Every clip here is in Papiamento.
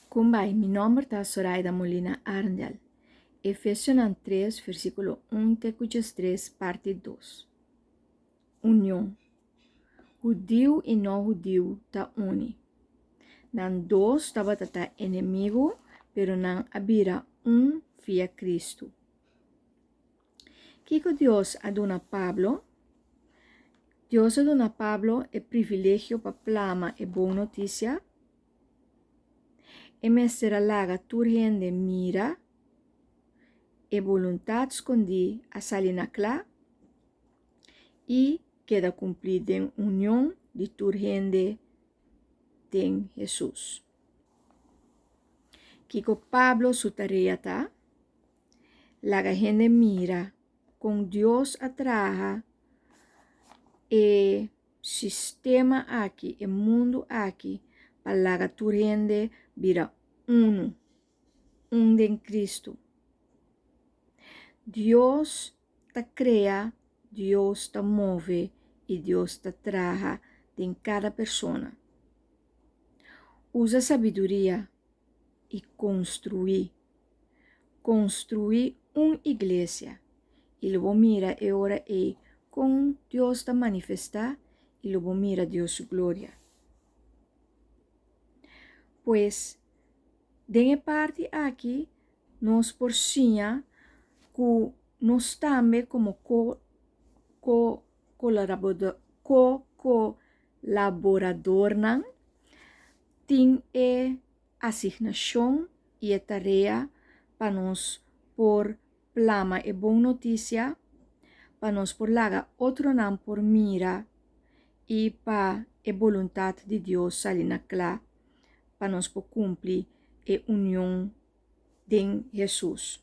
Kumbai, mi nomber ta Soraida Molina Arendel. Efesionan 3, versíkulo 1 te ku 13, parti 2. Union. Hudiu i no hudiu ta uni. Nan dos tabata ta enemigu, pero nan a bira un via Kristu. Kiko Dios a duna Pablo? Dios a duna Pablo e privilegio pa plama e bon notisia. E mester a laga tur hende mira e boluntat skondí a sali na kla i keda kumplí den union di tur hende den Hesus. Kiko Pablo su tarea ta? Laga hende mira kon Dios a traha e sistema aki, e mundu aki, pa laga tur hende bira unu, un den Kristu. Dios ta krea, Dios ta move i Dios ta traha den kada persona. Usa sabiduria i konstruí. Konstruí un iglesia i lo bo mira e ora ei kon Dios ta manifestá i lo bo mira Dios su gloria. Pues, den e parti aki nos por siña ku nos tambe komo ko ko ko-kolaboradornan tin e asignashon i e tarea pa nos por plama e bon notisia, pa nos por laga otronan por mira i pa e boluntat di Dios sali na kla, pa nos por kumpli e union den Hesus.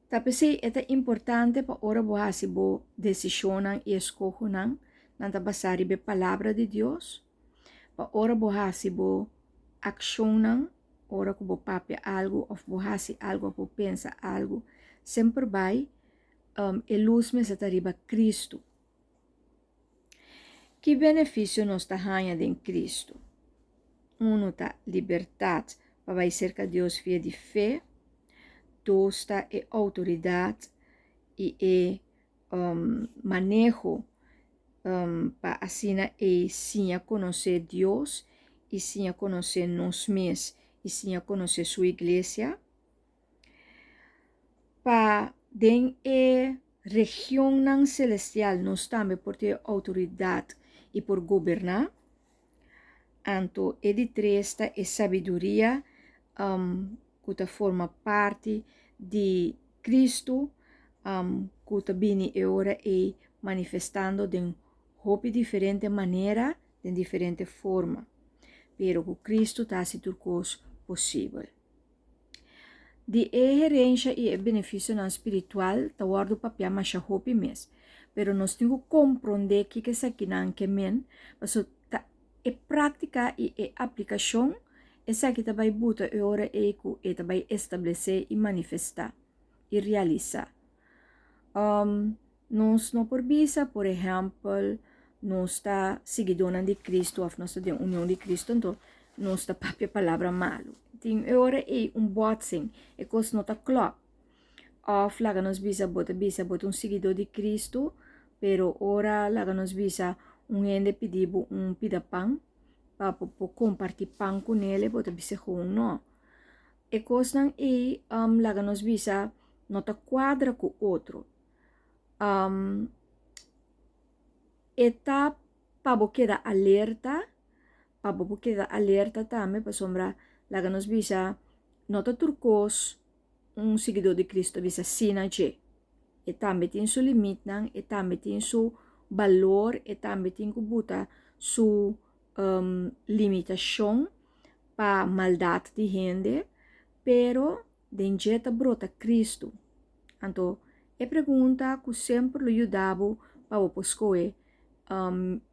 Ta p'esei e ta importante pa ora bo hasi bo desishonnan i eskohonan, nan ta basá riba e Palabra di Dios, pa ora bo hasi bo akshonnan, ora ku bo papia algu òf bo hasi algu òf bo pensa algu, semper bai e lus mester ta riba Kristu. Ki benefisio nos ta haña den Kristu? Unu ta libertat pa bai serka Dios via di fe. Dos ta e outoridat i e maneho pa asina ei siña konosé Dios i siña konosé nos mes i siña konosé su iglesia. Pa den e regionnan selestial nos tambe por tin e outoridat i por goberná. Anto e di tres ta e sabiduria ku ta forma parti di Kristu ku ta bini e ora ei manifestando den hopi diferente manera, den diferente forma. Pero ku Kristu ta hasi tur kos posibel. Di e herensha i e benefisionan spiritual ta wòrdu papiá masha hopi mes, pero nos tin ku komprondé kiko esakinan ke men, pasobra ta e práktika i e aplikashon esaki ta bai buta e ora ei ku e ta bai establesé i manifestá i realisá. Nos no por bisa, por ehèmpel, nos ta siguidónan di Kristu òf nos ta den union di Kristu, anto nos ta papia palabra malu. Tin e ora ei un bòtsing, e kos no ta klòp. Òf laga nos bisa bo ta bisa bo ta un siguidó di Kristu, pero ora laga nos bisa un hende pidi bo un pida pan pa bo por kompartí pan kuné, bo ta bisa gewoon nò. E kosnan ei laga nos bisa no ta kuadra ku otro. E ta pa bo keda alerta, pa bo por keda alerta tambe pasobra laga nos bisa no ta tur kos un siguidó di Cristo bisa sí na dje. E tambe tin su limitnan, e tambe tin su balor, e tambe tin ku buta su limitashon pa maldat di hende, pero den dje ta brota Kristu. Anto, e pregunta ku semper lo yuda bo pa bo por skohe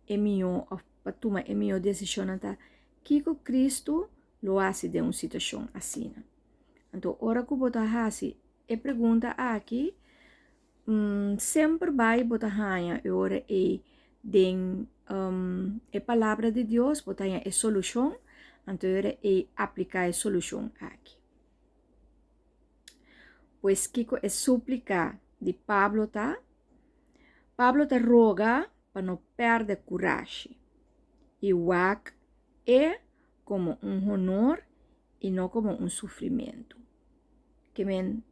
e mihó òf pa tuma e mihó desishonnan ta, Kiko Kristu lo hasi den un situashon asina? Anto, ora ku bo ta hasi e pregunta aki, Semper bai bo ta haña e ora ei den e Palabra di Dios, bo ta haña e solushon. Anto e ora ei apliká e solushon aki. Pues kiko e súplika di Pablo ta? Pablo ta roga pa no pèrdè kurashi i wak e komo un honor i no komo un sufrimentu. Ke men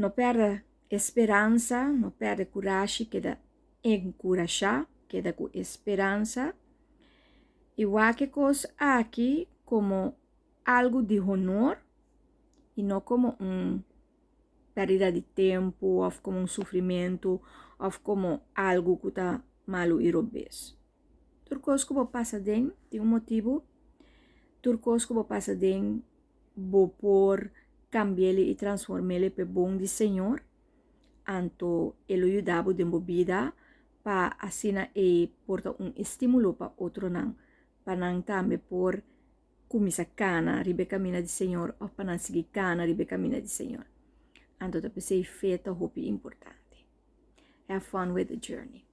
no pèrdè e speransa, no pèrdè kurashi, keda enkurashá, keda ku e speransa i wak e kos aki komo algu di honor i no komo un pèrdida di tempu òf komo un sufrimentu òf komo algu ku ta malu i robes. Tur kos ku bo pasa den tin un motibu, tur kos ku bo pasa den bo por kambi'el i transform'el p'e bon di Señor, anto e lo yuda bo den bo bida pa asina e por ta un estímulo pa otronan, pa nan tambe por kuminsá kana riba e kaminda di Señor òf pa nan sigui kana riba e kaminda di Señor. Anto ta p'esei fe ta hopi importante. Have fun with the journey.